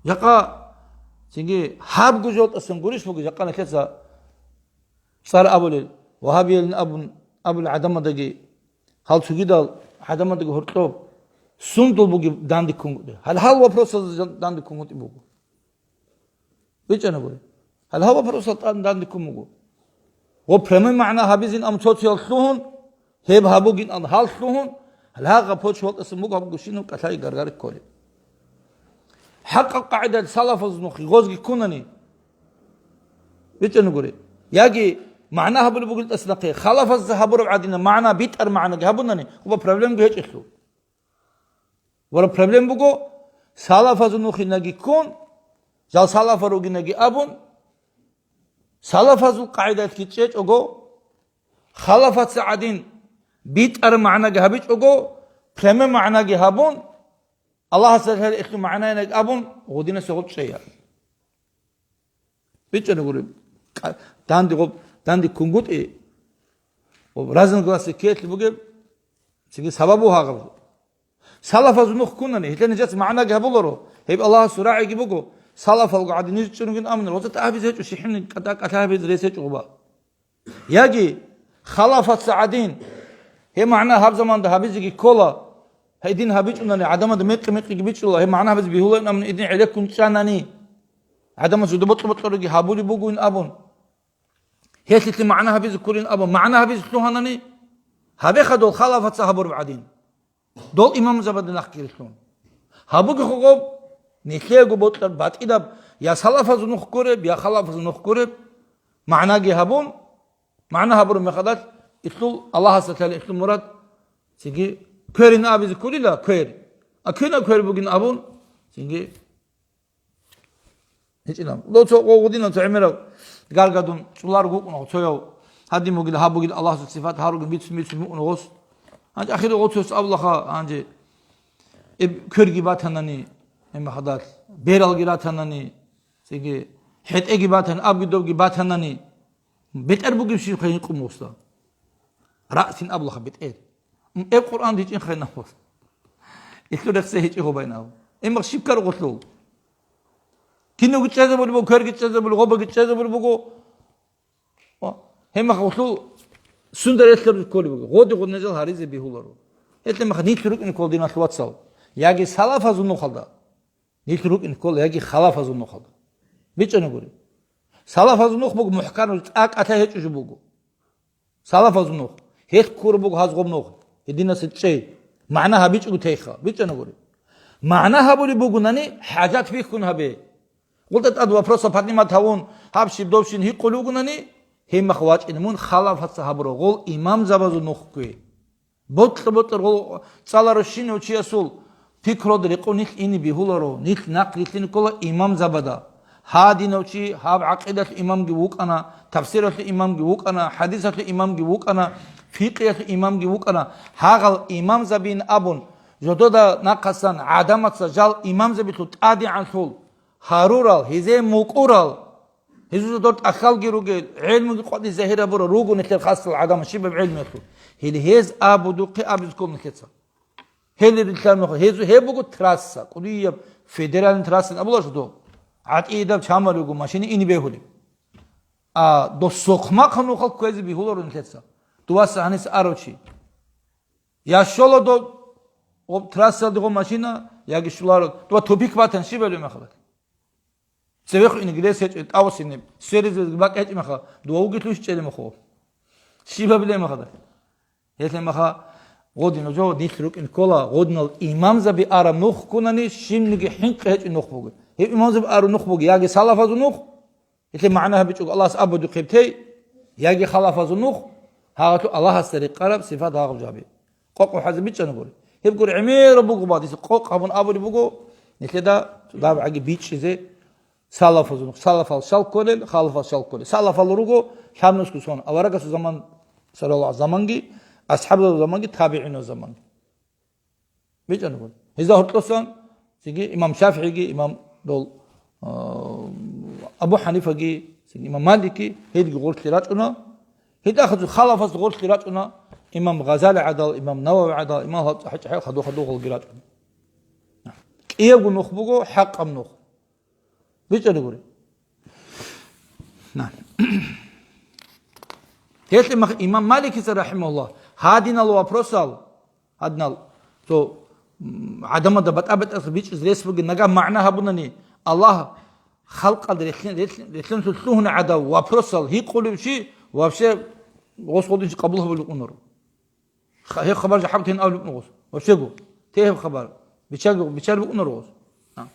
Жакъа цинги гьаб гужалтӀасан гурищ бугеб, жакъа нахеца цӀар абулел, вагьабиялин абун, абулел гӀадамаздаги, гьал цогидал гӀадамаздаги гьоркьоб сундул бугеб дандеккунгутӀи? Гьал, гьал вопросазда дандеккунгутӀи буго. БичӀчӀана гури. Гьал гьав вопросал тӀад дандеккун буго. Гъо прямой магӀна гьабизин ам цоциял лъугьун, гьеб гьабугин ам гьал лъугьун, гьал гьагъа почвалтӀасан буго гьаб гущинаб кӀалъай гаргар кколеб. ХӀакъаб къагӀидал салафаз нух гъозги ккунани, бичӀчӀана гури. Яги магӀна гьабулеб бугел тӀасалъахъе, халафазда гьабураб гӀадина магӀна битӀар магӀнаги гьабунани, хъуба проблемги гьечӀелъул. Вара проблем буго, салафазул нухинаги ккун, жал салафа ругинаги абун, салафазул къагӀидалъги чӀечӀого, халафаца гӀадин битӀараб магӀнаги гьабичӀого, прямой магӀнаги гьабун, Аллагьас гьале гьелъул магӀнаинаги абун, гъудинас гъоб чӀея. БичӀчӀана гури, кьа-, данде гъоб, данде ккунгутӀи, гъоб разногласие ккеялъе бугеб, цинги сабабу гьагъаб. Салафазул нух ккунани, гьелъа нижец магӀнаги гьабуларо, гьеб Аллагьасул рагӀиги буго, салафалго гӀадин ниж чӀунугин амин, роза тӀагьабизе гьечӀо, щихӀин кӀатӀа-кӀалъа гьабизе рес гьечӀо гъуба. Яги халафаца гӀадин, гьеб магӀна гьаб заманда гьабизеги ккола, гьедин гьабичӀунани, гӀадамазда мекъи-мекъиги бичӀчӀула, гьеб магӀна гьабизе бигьулаин амин, гьедин гӀелеккун чӀанани, гӀадамаз жуда бокьа-бокьараги гьабулеб бугоин абун. Гьелъилъи магӀна гьабизе ккурин абун, магӀна гьабизе лъугьанани, гьабеха дол халафаца гьабураб гӀадин. Дол имамзабазда нахъги рилълъун. Гьабуги хъугъоб, нилъего бокьараб батӀидаб я салафазул нух гуреб, я халафазул нух гуреб, магӀнаги гьабун, магӀна гьабураб мехалъ, илъул Аллагьасда лъала илъул мурад, цинги кверин абизе кколила, квер. А кинаб квер бугин абун, цинги гьечӀилан. Дов цо гъо-, гъудинав цо гӀемерав гаргадун чӀуларго вукӀуна цояв. Гьадин бугил, гьаб бугил Аллагьасул сифат, гьаругин бицун-бицун вукӀуна гъос. Гьанже ахирал гъо цояс абулаха, гьанже эб кверги батанани, гьеб мехалъ, бералги ратанани, Цинги хӀетӀеги батани, абги добги батанани, бетӀер бугеб щибха гьикъун гъосда? Раъсин абулаха бетӀер. М, эб Къуръан дичӀин хайнахъос. Илъул рехсе гьечӀи гъобайнав. Имах щиб ккар гъолъул? Киноги чӀезабулеб буго, кверги чӀезабулеб, гъобаги чӀезабулеб буго. Ва гьемах гъолъул сунда релълъараб кколеб буго. Гъоди гъуннезал гьаризе бигьуларо. Гьелъемаха нилъ рукӀине ккола, диналъул вацал. Яги салафазул нухалда. Нилъ рукӀине ккола, яги халафазул нухалда. БичӀана гури. Салафазул нух буго мухӀканул, тӀакӀалъа гьечӀо жо буго. Салафазул нух. Гьелъ ккураб буго гьазгъоб нух. Гьединаса чӀей. МагӀна гьабичӀого тейха. БичӀана гури. МагӀна гьабулеб бугунани, хӀажат бихьун гьабе. Гъулда тӀад вопросал поднимать гьавун, гьаб щиб дов щин гьикъулев вугунани, гьебмах вачӀине мун халафаца гьабура, гъол имамзабазул нух ккве. Бокьа-бокьар гъол цӀаларав щинав чиясул пикруда рекъон нилъ ине бигьуларо, нилъ нахъ рилълъине ккола имамзабада. Гьадинав чи гьаб гӀакъидалъул имамги вукӀана, тафсиралъул имамги вукӀана, хӀадисалъул имамги вукӀана, фикъиялъул имамги вукӀана. Гьагъал имамзабин абун, жодода нахъасан гӀадамаца жал имамзабилъул тӀадегӀанлъул гьарурал, гьезие мукӀурал, гьезул дор тӀахьалги ругел, гӀелмуги къватӀизе загьир гьабурал руго нилъер хасал гӀадамал щибаб гӀелмуялъул. Гьел гьез абудухъе абизе ккола нилъеца. Гьел рилълъан мехалъ, гьезу-, гьеб буго трасса, кӀудияб федеральный трасса абула жо доб. ГӀатӀидаб чамал руго машина ине бегьулеб. А досухъмахъ нухал кквезе бигьуларо нилъеца. Дуваса гьаниса арав чи. Я щола доб, об трассалде гъо машина, яги щуларо. Дова тупик батан, щиб гьабилеб мехалда? Цевехъ инегилес гьечӀо, тӀавасине, сверизеги бакӀ гьечӀеб мехалда, дова вугелъул щичӀеб мехалъ. Щиб гьабилеб мехалда? Гьелъемаха гъодинал жо нилъ рукӀин ккола, гъодинал имамзаби араб нух ккунани, щибниги хӀинкъи гьечӀеб нух буго. Гьеб имамзаби араб нух буго, яги салафазул нух, гьелъие магӀна гьабичӀого Аллагьас абудухъеб тей, яги халафазул нух, гьагъалъул Аллагьасда рекъараб сипат гьагъаб жо гьаби. Къокъ гьазаб бичӀчӀана гури. Гьеб гури гӀемераб буго бадиса, къокъ гьабун абулеб буго, нилъеда дабгӀаги бичӀчӀизе, салафазул нух, салафал щал кколел, халафал щал кколел. Салафал руго лъабнусго сон, аварагасул заман, саллаллагьу гӀалайгьи заманги, асхӀабзабазул заманги, табигӀиназул заманги. БичӀчӀана гури. Гьезда гьоркьосан цинги имам ШафигӀиги, имам дол, а, Абу ХӀанифаги, цинги имам Маликги, гьедги гъорлъе рачӀуна. Гьедахъа халафас гъорлъе рачӀуна, имам Гъазали гӀадал, имам Навави гӀадал, имам гьал цӀахӀи-чӀахӀиял хадур-хадур гъалги рачӀуна. КӀиябго нух буго хӀакъаб нух. БичӀчӀана гури. На. Гьелъемаха имам Маликица, рахӀимагьуллагь, гьадинал вопросал, гьадинал, цо, м, гӀадамазда батӀа-батӀалъ бичӀчӀизе рес бугин, нагагь магӀна гьабунани, Аллагь халкъалда релълъин-, релълъин-, релълъунлъун лъугьуна гӀадав вопросал гьикъулев чи вообще гъос гъодинчи къабул гьабулев вукӀунаро. Ха-, гьеб хабар жахӀабтин абулеб бугос. Вообще-го. Те гьеб хабар. Бичаго, бичар букӀунаро гъос. А.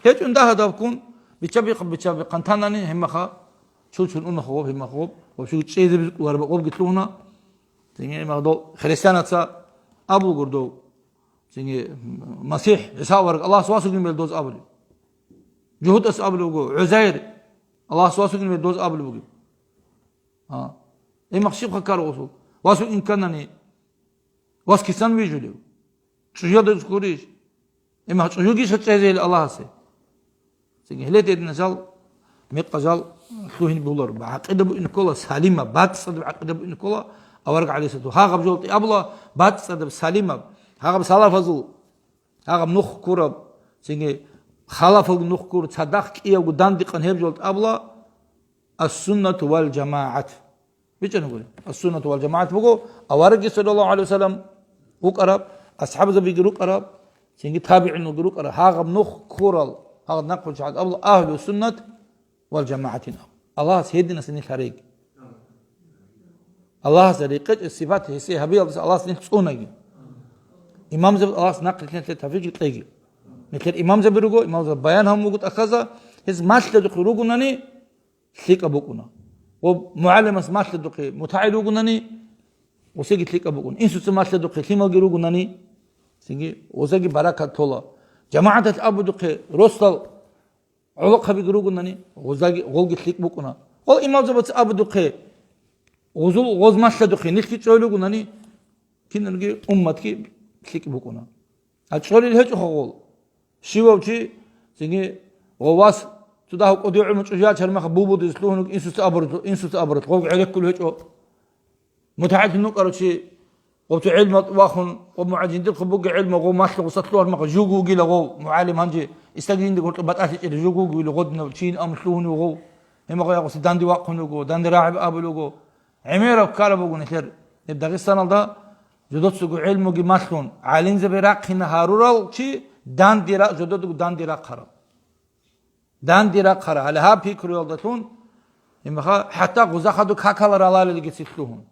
ГьечӀун дагьадабккун, бича-, бихъ-, бича-, бихъантанани гьебмаха, чул-чул унаха гъоб, гьебмаха гъоб, вообще-го чӀезабиз кӀолареб гъобги лъугьуна. Цинги гьебмаха дол христианаца абулгур дов. Цинги МасихӀ, ГӀиса авараг, Аллагьас вас вугин бел доз абулеб. ЖугьутӀас абулеб буго, ГӀузайр, Аллагьас вас вугин бел доз абулеб бугеб. А. Гьебмаха щибха ккар гъосул? Вас вугин кканани, вас кисан вижулев? ЧӀужуялда гурищ? Гьебмаха чӀужугищха чӀезейил Аллагьасе? Цинги гьеле дединазал, мекъазал лъугьин булар. ГӀакъида буин ккола салима, бацӀцӀадаб гӀакъида буин ккола авараг гӀалайгьиссалату. Гьагъаб жолтӀи абула бацӀцӀадаб салимаб. Гьагъаб салафазул, гьагъаб нух ккураб, цинги халафалги нух ккур, цадахъ кӀиявго дандикъан гьеб жолтӀи абула ас-суннату вал жамагӀат. БичӀчӀана гури. Ас-суннату вал жамагӀат буго аварагги, саллаллагьу гӀалайгьи вассалам, вукӀараб, асхӀабзабиги рукӀараб, цинги табигӀинги рукӀараб, гьагъаб нух ккурал, гьагъаб нахъван чагӀаз абула агьлу суннат вал жамагӀатин абу. Аллагьас гьединаса нилъ гьареги. Аллагьас рекъечӀеб сипат гьесие гьабиялдаса Аллагьас нилъ цӀунаги. Имамзабаз Аллагьас нахърилълъиналъе тавфикъ кьеги. Нилъер имамзаби руго, имамзабаз баян гьабун буго тӀахьазда, гьез малъадухъе ругунани, лъикӀаб букӀуна. Ва мугӀалимас малъадухъе мутагӀил вугунани, гъусеги лъикӀаб букӀуна. Инсуца малъадухъе лъималги ругунани, цинги гъозаги баракат тола. ЖамагӀаталъ абудухъе росдал гӀолохъабиги ругунани, гъозаги, гъолги лъикӀ букӀуна. Гъол имамзабаца абудухъе гъозул гъоз малъадухъе нилъги чӀолел ругунани, киналги умматги лъикӀ букӀуна. А чӀолел гьечӀоха гъол. Щивав чи, цинги, ва вас Цо дагьав кӀудияв гӀумру чӀужу ячараб мехалъ бубудизе лъугьунев инсуца абуралъ, инсуца абуралъ, гъов гӀереккулев гьечӀо. МутагӀалим вукӀарав чи, гъов цо гӀилму вахун, гъов мугӀалим жиндихъ бугеб гӀилму гъов малъа гъуса лъугьараб мехалъ жуго вугила гъов мугӀалим, гьанже Инстаграмалда гъоркьа батӀалъи чӀезе жуго вугила гъодинав чи ин амру лъугьунев гъов. Гьеб мехалъ гъуса данде вахъун вуго, данде рагӀаб абулев вуго. ГӀемераб ккараб буго нилъер гьеб Дагъистаналда, жодоцаго гӀилмуги малъун, гӀалимзаби рахъине гьарурал чи данде ра-, жододаго данде рахъарал. Данде рахъарал, гьале гьаб пикруялдалъун, гьеб мехалъ хӀатта гъуза хадуб какал ралалилги цӀи лъугьун.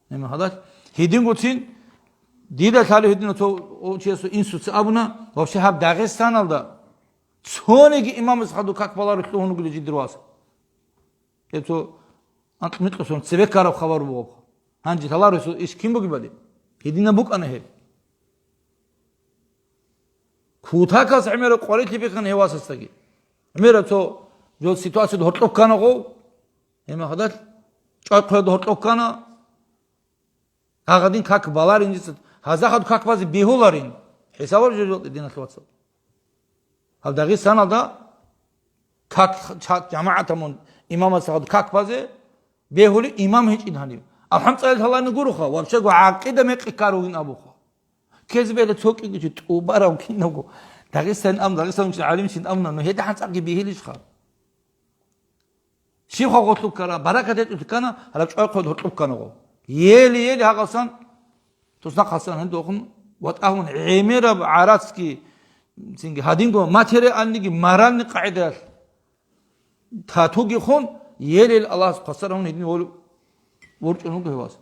Гьеб мехалъ гьедингоцин дида лъалеб гьединав цо чиясул инсуца абуна, вообще гьаб Дагъистаналда цониги имамас хадуб как баларулъ лъугьун вугила жидер вас. Гьеб цо анкьмикьасан цебе ккараб хабар бугоха. Гьанже лъаларо гьесул иш кин бугебали? Гьединаб букӀана гьеб. Кутакалъ гӀемераб къварилъи бихьана гьев васасдаги. ГӀемераб цо жо ситуациялда гьоркьоб ккана гъов, гьеб мехалъ чӀвай хъвеялда гьоркьоб ккана. Гьагъадин как баларин дица, гьазда хадуб как базе бегьуларин. ХӀисабал жо-, жо-, диналъ вацал. Гьаб Дагъистаналда как ча-, жамагӀатамун имамас хадуб как базе бегьули имам гьечӀин гьанив. АлхӀамцӀалил гьалани гуроха, вообще-го гӀакъида мекъи ккар вугин абуха. Ккезе бегьула цо кӀиго чи тӀубарав кинавго. Дагъистан ам, Дагъистан чи гӀалимчин амна, ну гьеда хӀанцӀаги бегьилищха? Щибха гъолъул ккара, баракат гьечӀо ккана, гьалаб чӀвай хъвед гьоркьоб ккана гъо. Ели-ели гьагъасан, туснахъасан гьандухъун, ватӀагьун гӀемераб гӀарацги, цинги гьадинго материальныйги моральный къагӀидаялъ татуги хун, ели-ели Аллагьас хвасар гьавун гьедин вол-, ворчӀун вуго гьев вас.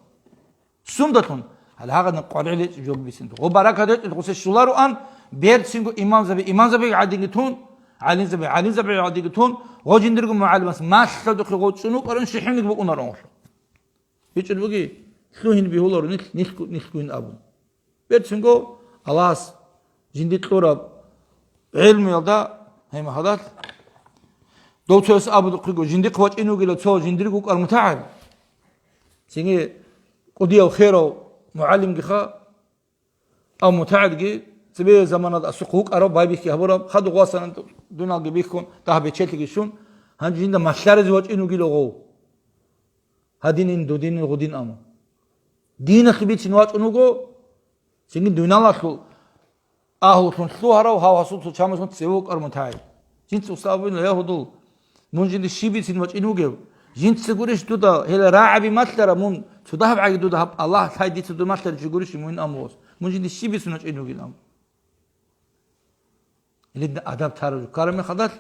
Сундалъун? Гьале гьагъадин къваригӀел гьечӀеб жо бицин. Гъо баракат гьечӀеб гъусе щолароан, берцинго имамзаби, имамзаби гӀадиги тун, гӀалимзаби, гӀалимзаби гӀадиги тун, гъо жиндирго мугӀалимас малъадухъе гъо чӀун вукӀарун щихӀунги букӀунарун гъолъ. БичӀчӀун буги, лъугьин бегьуларо нилъ, нилъго-, нилъгойин абун. Берцинго Аллагьас жинди кьураб гӀелмуялда, гьай махадал, дов цояс абулухъего, жиндихъ вачӀин вугила цо жиндирго вукӀар мутагӀал. Цинги кӀудияв херав мугӀалимгиха, ав мутагӀалги цебе заманалда асухъ вукӀарав, байбихьи гьабураб, хадуб васана дуналги бихьун, дагь бечелъиги щун, гьанже жинда малъаризе вачӀин вугила гъов. Гьадинин, дудинин, гъудин аму. Диналъе бицин вачӀун вуго, цинги дуниялалъул агьлулъун лъугьарав гьав гьасул цо чамасун цеве вукӀар мутагӀал. Жинца устав абуна, я гьудул, мун жинда щиб бицин вачӀин вугев? Жинца гурищ дуда гьела рагӀаби малъара, мун цо дагьаб гӀаги дуда гьаб Аллагь лъай дица дуда малъаричи гурищ мугьин амугъос. Мун жинда щиб бицин вачӀин вугин аму. Илидна адаб тарав жо ккараб мехалдалъ,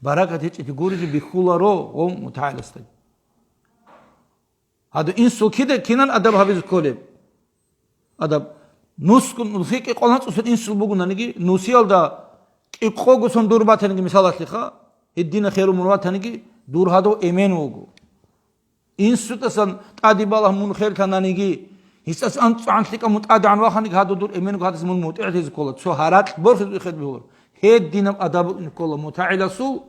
баракат гьечӀелъи гуричи бихьуларо гъов мутагӀаласдаги. Гьадин инсул кида, кинан адаб гьабизе кколеб? Адаб. Нусгун, нусги кӀикъоялда анцӀусел инсул бугонаниги, нусиялда кӀикъого сон дур батаниги, мисалалъеха, гьедина херу мун ватаниги, дур гьадав эмен вуго. Инсудасан тӀаде балагь мун херлъананиги, гьесдаса анцӀгӀан лъикӀав мун тӀадегӀан ваханиги, гьадав дур эмен вуго, гьадаса мун мутӀигӀлъизе ккола, цо гьаракь борхизе хер бегьуларо. Гьединаб адаб букӀине ккола мутагӀиласул,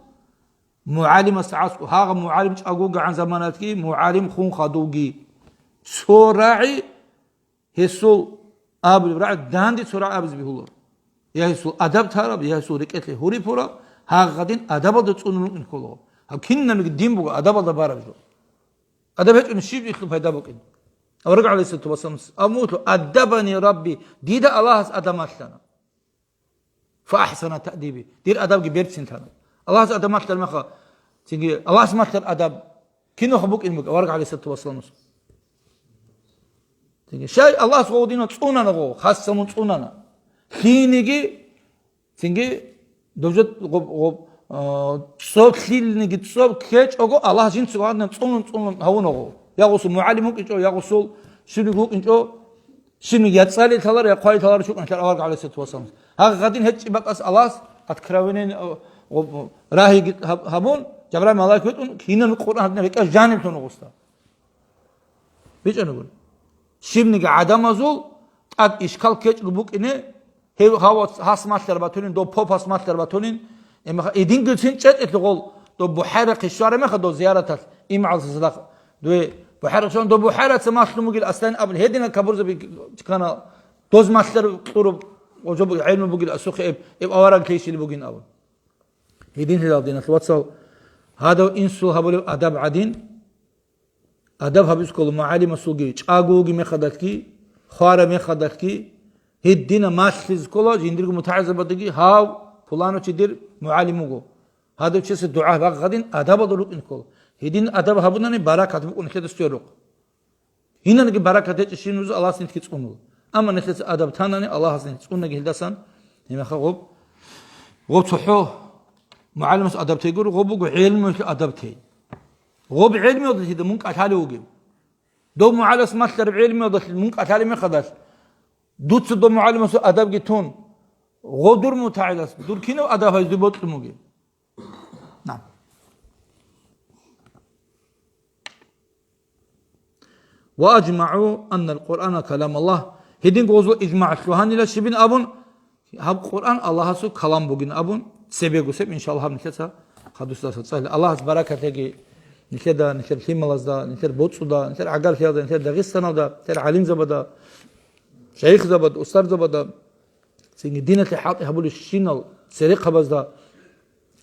МугӀалимасда гӀаскӀу, гьагъа мугӀалим чӀагулгагӀан заманалъги мугӀалим хун хадувги. Цо рагӀи гьесул абулеб рагӀи данде цо рагӀи абизе бегьуларо. Я гьесул адаб тараб, я гьесул рекӀелъе гьури пураб, гьагъадин адабалда цӀунун рукӀин кколаго. Гьаб кинабниги дин буго адабалда бараб жо. Адаб гьечӀони щиб илъул пайда букӀин? Авараг гӀалайгьиссалату вассаламас абун буго: «Аддабани Рабби», дида Аллагьас адаб малъана. «Фа ахсана таъдиби», дир адабги берцин лъана. Аллагьас адаб малъар меха, цинги Аллагьас малъар адаб кинаха букӀин буго, авараг гӀалайгьиссалату вассаламас. Цинги, щай Аллагьас гъодина цӀунана гъо, хасса мун цӀунана. Лъиениги, цинги, довжа гъоб, гъоб, а, цо лъилниги цо ккечӀого, Аллагь жинцаго гьадна цӀунун, цӀунун гьавуна гъо. Я гъусул мугӀалим вукӀинчӀо, я гъусул щивниги вукӀинчӀо, Щибниги я цӀали лъалар, я хъвай лъалар чукъан лъар авараг гӀалайгьиссалату вассалам. Гьагъадин гьечӀеб бакӀас Аллагьас откровение, э, гъоб-, рагьиги гьаб-, гьабун, Жабраил малаик витӀун, кинан Къуръан гьадин рекӀел жаниблъун гъуста. БичӀанагури. Щибниги гӀадамазул тӀад ишкал ккечӀго букӀине, гьев гьав гьас малъар батунин, дов поп гьас малъар батунин, эмаха идингицин чӀечӀелъугъул, дов бухӀерахъе щвара меха дов зияраталъ, имгӀалса садакъа. Дуе бухӀерахъ щван, дов бухӀераца малъун бугил аслан абун, гьедина кабурзаби ккана, доз малъар кьураб, гъожо бугил, гӀелму бугил асухъе эб, эб авараг лъейщили бугин абун. Гьединлъидал, диналъ вацал, гьадав инсул гьабулеб адаб гӀадин, адаб гьабиз ккола мугӀалимасулги, чӀаго вугеб мехалдалъги, хвараб мехалдалъги, гьедина малъизе ккола жиндирго мутагӀилзабаздаги, гьав пуланав чи дир мугӀалим вуго. Гьадав чиясе дугӀа гьаб гьадин адабалда рукӀине ккола. Гьедин адаб гьабунани баракат букӀун нилъеда цояб рукъ. Гьинанги баракат гьечӀебщинаб жо Аллагьас нилъги цӀунула. Амма нилъеца адаб танани, Аллагьас нилъ цӀунаги гьелдасан, гьебмехалъ гъоб, гъоб цохӀо мугӀалимас адаб тей гуро, гъоб буго гӀелмуялъул адаб тей. Гъоб гӀелмуялдалъидал мун кӀалъалев вугев. Дов мугӀалимас малъараб гӀелмуялдалъидал мун кӀалъалеб мехалдалъ, дуца дов мугӀалимасул адабги тун, гъов дур мутагӀилас, дур кинав адаб гьайзе бокьун бугеб? На. «Ва ажмагӀу аннал Къуръана каламаллагь». Гьединго гъозул ижмагӀ лъугьанила щибин абун, гьаб Къуръан Аллагьасул калам бугин абун, цебего цеб, иншаллагь, гьаб нилъеца хадусдаса цӀалила. Аллагьас баракат лъеги нилъеда, нилъер лъималазда, нилъер боцӀуда, нилъер гӀагарлъиялда, нилъер Дагъистаналда, нилъер гӀалимзабада, шайихзабада, устарзабада. Цинги диналъе хӀалтӀи гьабулевщинал церехъабазда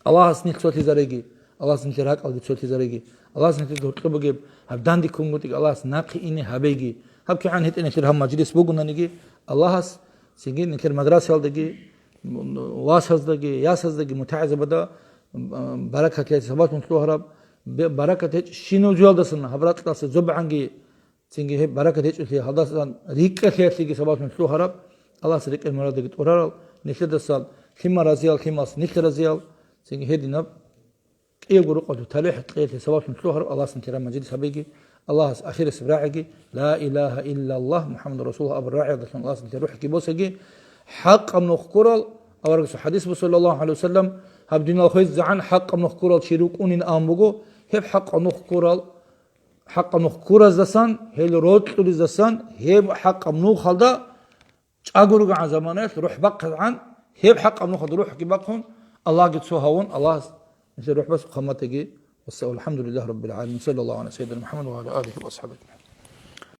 Аллагьас нилъ цолъизареги, Аллагьас нилъер ракӀалги цолъизареги, Аллагьас нилъеда гьоркьоб бугеб гьаб данде ккунгутӀиги Аллагьас нахъе ине гьабеги. Гьаб кигӀан гьитӀинелъир гьаб мажлис бугонаниги, Аллагьас цинги нилъер мадрасаялдаги, васаздаги, ясаздаги, мутагӀилзабада, м, баракат лъезе сабаблъун лъугьараб, бе-, баракат гьечӀебщинаб жоялдасан гьаб ракьалъе зобгӀанги, цинги гьеб баракат гьечӀолъи гьалдасан рикӀкӀалъиялъеги сабаблъун лъугьараб, Аллагьас рекӀел мурадаги тӀурарал, нилъедаса лъимал разиял, лъималас нилъ разиял, цинги гьединаб кӀиябго рукъалъул талихӀ кьеялъе сабаблъун лъугьараб Аллагьас нилъер гьаб мажлис гьабеги, Аллагьас ахирисеб рагӀиги, ла илагьа иллаллагь МухӀаммадур расулуллагь абураб рагӀиялдалъун Аллагьас нилъер рухӀги босаги, хӀакъаб нух ккурал, аварагасул хӀадис буго, саллаллагьу гӀалайгьи вассалам, гьаб дуниялалъ хвезегӀан хӀакъаб нух ккурал чи рукӀунин абун буго, гьеб хӀакъаб нух ккурал, хӀакъаб нух ккураздасан, гьел рокьулездасан, гьеб хӀакъаб нухалда чӀаго ругогӀан заманаялъ рухӀ бахъизегӀан, гьеб хӀакъаб нухалда рухӀги бахъун, Аллагьги цо гьавун, Аллагьас нилъер рухӀ босун хъаматаги. Вассаламу, алхӀамдулиллагьи раббил гӀаламин, саллаллагьу гӀала сайидина МухӀаммад ва гӀала алигьи ва асхӀабигьи ажмагӀин.